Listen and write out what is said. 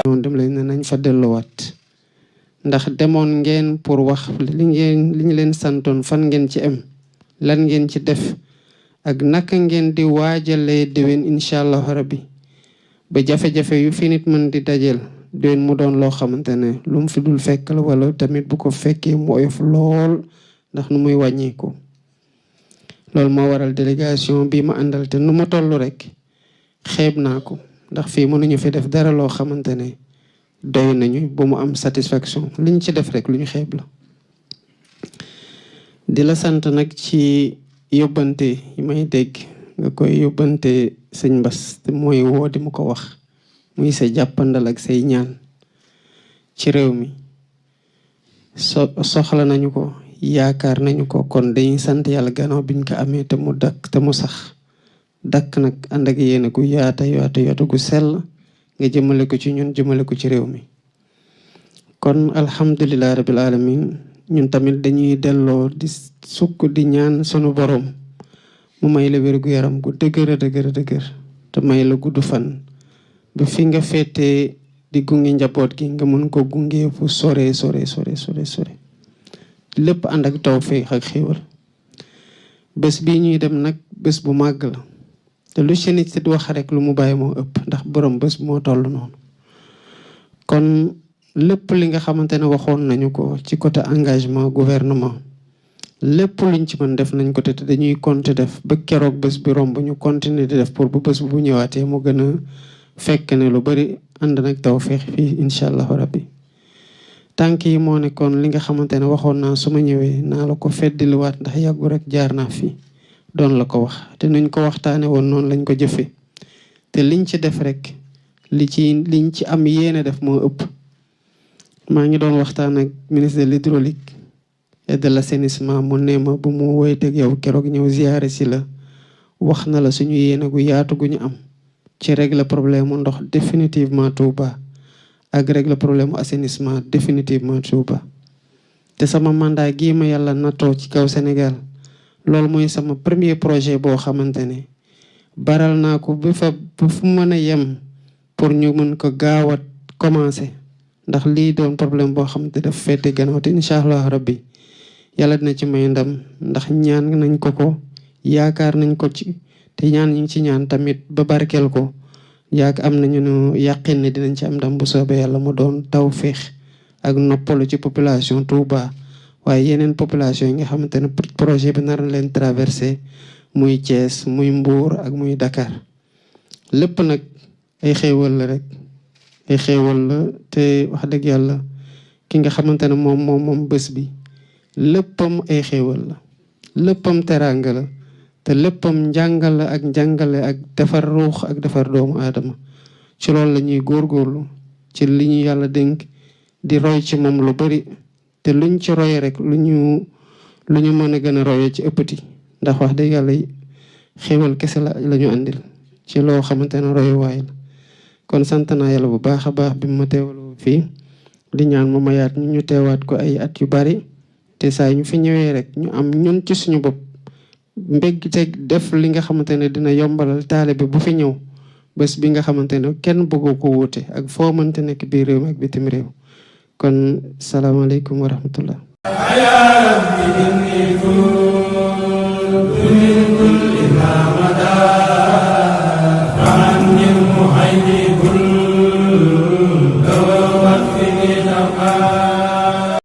noonu dem lañ ne nañ fa delluwaat ndax demoon ngeen pour wax li ñu leen santoon fan ngeen ci am lan ngeen ci def ak naka ngeen di waajalee déwén incha allahu rabbi ba jafe-jafe yu fi nit mën di dajeel déwén mu doon loo xamante ne lu mu fi dul fekk la wala tamit bu ko fekkee mu oyof lool ndax nu muy wàññeeku. loolu moo waral délégation bi ma àndal te nu ma toll rek xeeb naa ko ndax fii mënuñu fi def dara loo xamante ne doy nañu ba mu am satisfaction liñ ci def rek lu ñu xeeb la. di la sant nag ci yóbbante yi may dégg nga koy yóbbante sëñ Bass te mooy woo di mu ko wax muy sa jàppandal ak say ñaan ci réew mi soxla nañu ko yaakaar nañu ko kon dañuy sant yàlla gannaaw biñ ko amee te mu dakk te mu sax dakk nag ànd ak yéene gu yaata gu sell nga jëmale ko ci ñun jëmale ko ci réew mi. kon alhamdulilah rabbil alamin ñun tamit dañuy delloo di sukk di ñaan sunu borom mu may la wér gu yaram gu dëgër te may la gudd fan ba fi nga féetee di gunge njaboot gi nga mën ko gunge fu sore lépp ànd ak tawfeex ak xéewal. bés bii ñuy dem nag bés bu màgg la te lu ci nit wax rek lu mu bàyyi moo ëpp ndax borom bés moo toll noonu. kon lépp li nga xamante ne waxoon nañu ko ci côté engagement gouvernement lépp luñ ci mën def nañ ko te dañuy compter def ba keroog bés bi romb ñu continuer di def pour bu bés bu ñëwaatee mu gën a fekk ne lu bari ànd nag tawfeex fii incha allahu rabbi. tànk yi moo nekkoon li nga xamante ne waxoon naa su ma ñëwee naa la ko feddiliwaat ndax yàggu rek jaar naa fi doon la ko wax te nuñ ko waxtaane woon noonu lañ ko jëfee te liñ ci def rek liñ ci am yéene def moo ëpp. maa ngi doon waxtaan ak ministre de l'hydraulique et de l'assainissement mu ne ma bu mu woyteeg yow keroog ñëw ziyaare si la wax na la suñu yéene gu yaatu gu ñu am ci régler problème mu ndox définitivement Touba ak régler problème mu assainissement définitivement Touba. te sama mandat gii ma yàlla nattoo ci kaw Sénégal loolu mooy sama premier projet boo xamante ne baral naa ko ba fu mën a yem pour ñu mën ko gaaw a commencer. ndax lii doon problème boo xam te daf féete gannaaw te incha allah rabbi yàlla dina ci may ndam ndax ñaan nañ ko yaakaar nañ ko ci te ñaan ñu ngi ci ñaan tamit ba barkeel ko am nañu nu yàqin ne dinañ ci am ndam bu soobee yàlla mu doon tawféex ak noppalu ci population Touba waaye yeneen population yi nga xamante ne projet bi nar na leen traversé muy Thiès muy Mbour ak muy Dakar lépp nag ay xéewal la rek. ay xéewal la te wax dëgg yàlla ki nga xamante ne moom bés bi léppam ay xéewal la léppam teraanga la te léppam njàngale ak defar ruux ak defar doomu aadama ci loolu la ñuy góorgóorlu ci li ñu yàlla dénk di roy ci moom lu bari te luñ ci roy rek lu ñu mën a gën a royee ci ëppati ndax wax dëgg yàlla xéewal kese la ñu àndil ci loo xamante ne royuwaay la. kon sant naa yàlla bu baax a baax bi ma teewaloo fii di ñaan mu mayaat ñu teewaat ko ay at yu bari te saa ñu fi ñëwee rek ñu am ñun ci suñu bopp mbégg te def li nga xamante ne dina yombalal taalibe bu fi ñëw bés bi nga xamante ne kenn bëggoo ko wuute ak foo mënte nekk biir réew mi ak bitim réew kon salaamaaleykum wa rahmatullah